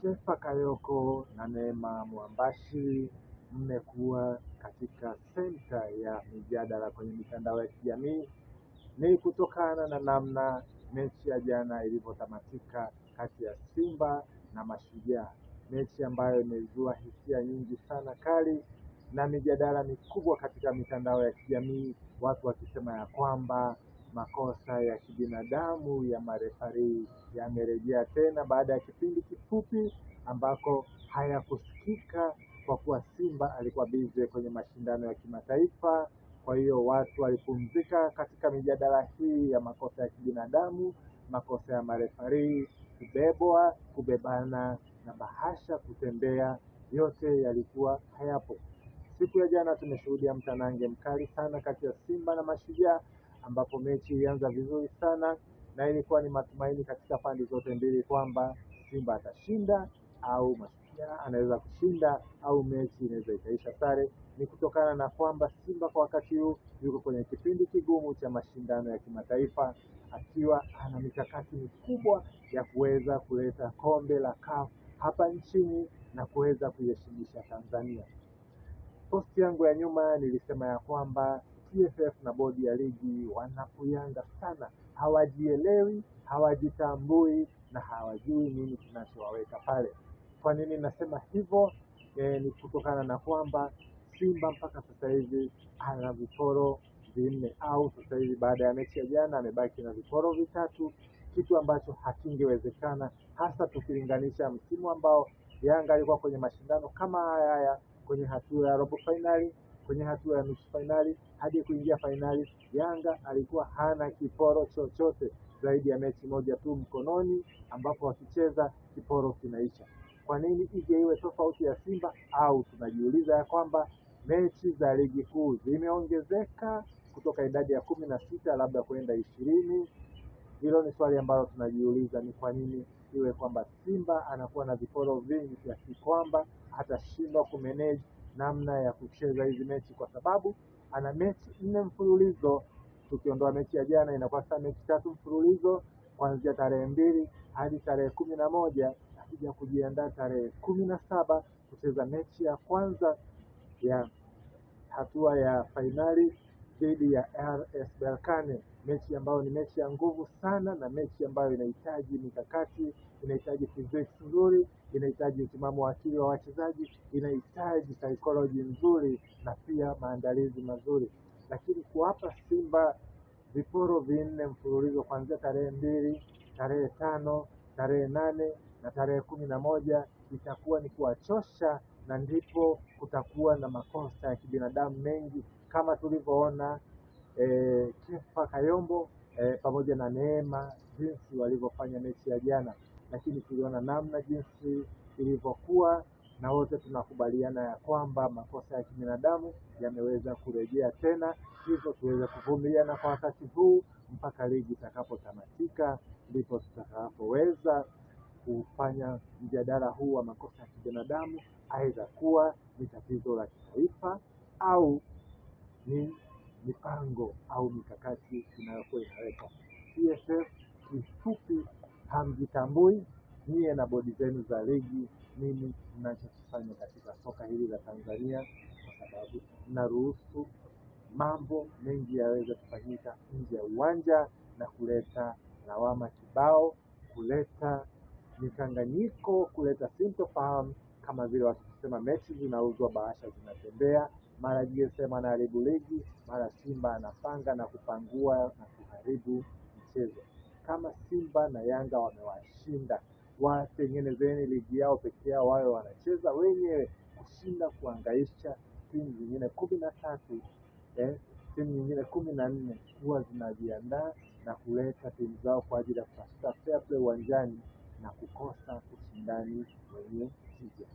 Kefa Kayoko na Neema Mwambashi mmekuwa katika senta ya mijadala kwenye mitandao ya kijamii. Ni kutokana na namna mechi ya jana ilivyotamatika kati ya Simba na Mashujaa, mechi ambayo imezua hisia nyingi sana kali na mijadala mikubwa katika mitandao ya kijamii, watu wakisema ya kwamba makosa ya kibinadamu ya marefarii yamerejea tena baada ya kipindi kifupi ambako hayakusikika kwa kuwa Simba alikuwa bize kwenye mashindano ya kimataifa. Kwa hiyo watu walipumzika katika mijadala hii ya makosa ya kibinadamu, makosa ya marefarii, kubebwa, kubebana na bahasha kutembea, yote yalikuwa hayapo. Siku ya jana tumeshuhudia mtanange mkali sana kati ya Simba na Mashujaa, ambapo mechi ilianza vizuri sana na ilikuwa ni matumaini katika pande zote mbili kwamba Simba atashinda au Mashujaa anaweza kushinda au mechi inaweza ikaisha sare. Ni kutokana na kwamba Simba kwa wakati huu yuko kwenye kipindi kigumu cha mashindano ya kimataifa, akiwa ana mikakati mikubwa ya kuweza kuleta kombe la CAF hapa nchini na kuweza kuiheshimisha Tanzania. Posti yangu ya nyuma nilisema ya kwamba TFF na bodi ya ligi wanapuyanga sana, hawajielewi, hawajitambui na hawajui nini kinachowaweka pale. Kwa nini nasema hivyo? Ni kutokana na kwamba Simba mpaka sasa hivi ana viporo vinne au sasa hivi baada ya mechi ya jana amebaki na viporo vitatu, kitu ambacho hakingewezekana, hasa tukilinganisha msimu ambao Yanga alikuwa kwenye mashindano kama haya haya kwenye hatua ya robo fainali, kwenye hatua ya nusu fainali hadi kuingia fainali, Yanga alikuwa hana kiporo chochote zaidi ya mechi moja tu mkononi, ambapo wakicheza kiporo kinaisha. Kwa nini ije iwe tofauti ya Simba? Au tunajiuliza ya kwamba mechi za ligi kuu zimeongezeka kutoka idadi ya 16 labda kwenda 20. Hilo ni swali ambalo tunajiuliza, ni kwa nini iwe kwamba Simba anakuwa na viporo vingi kiasi kwamba atashindwa kumanage namna ya kucheza hizi mechi, kwa sababu ana mechi 4 mfululizo. Tukiondoa mechi ya jana inakuwa sasa mechi 3 mfululizo kuanzia tarehe 2 hadi tarehe 11, akija kujiandaa tarehe 17 kucheza mechi ya kwanza ya hatua ya fainali dhidi ya RS Berkane, mechi ambayo ni mechi ya nguvu sana na mechi ambayo inahitaji mikakati, inahitaji physics nzuri, inahitaji utimamu wa akili wa wachezaji, inahitaji psychology nzuri na pia maandalizi mazuri. Lakini kuwapa Simba viporo 4 mfululizo kuanzia tarehe 2, tarehe 5, tarehe 8 na tarehe 11 itakuwa ni kuwachosha, na ndipo kutakuwa na makosa ya kibinadamu mengi kama tulivyoona Kefa Kayombo pamoja na Neema jinsi walivyofanya mechi ya jana. Lakini tuliona namna jinsi ilivyokuwa, na wote tunakubaliana ya kwamba makosa ya kibinadamu yameweza kurejea tena, hivyo tuweze kuvumiliana kwa wakati huu mpaka ligi itakapotamatika, ndipo tutakapoweza kufanya mjadala huu wa makosa ya kibinadamu, aidha kuwa ni tatizo la kitaifa au ni mipango au mikakati inayokuwa inawekwa. TFF kifupi, hamjitambui nyie na bodi zenu za ligi nini mnachokifanya katika soka hili la Tanzania, kwa sababu mnaruhusu mambo mengi yaweze kufanyika nje ya uwanja na kuleta lawama kibao, kuleta mikanganyiko, kuleta sintofahamu, kama vile watu kusema mechi zinauzwa, bahasha zinatembea, mara GSM anaharibu ligi, mara Simba anapanga na kupangua na kuharibu mchezo. Kama Simba na Yanga wamewashinda, watengenezeni ligi yao peke yao, wawe wanacheza wenyewe, kushinda kuangaisha timu zingine 13, timu nyingine 14 huwa zinajiandaa na kuleta timu zao kwa ajili ya kutafuta fair play uwanjani na kukosa ushindani wenye tija.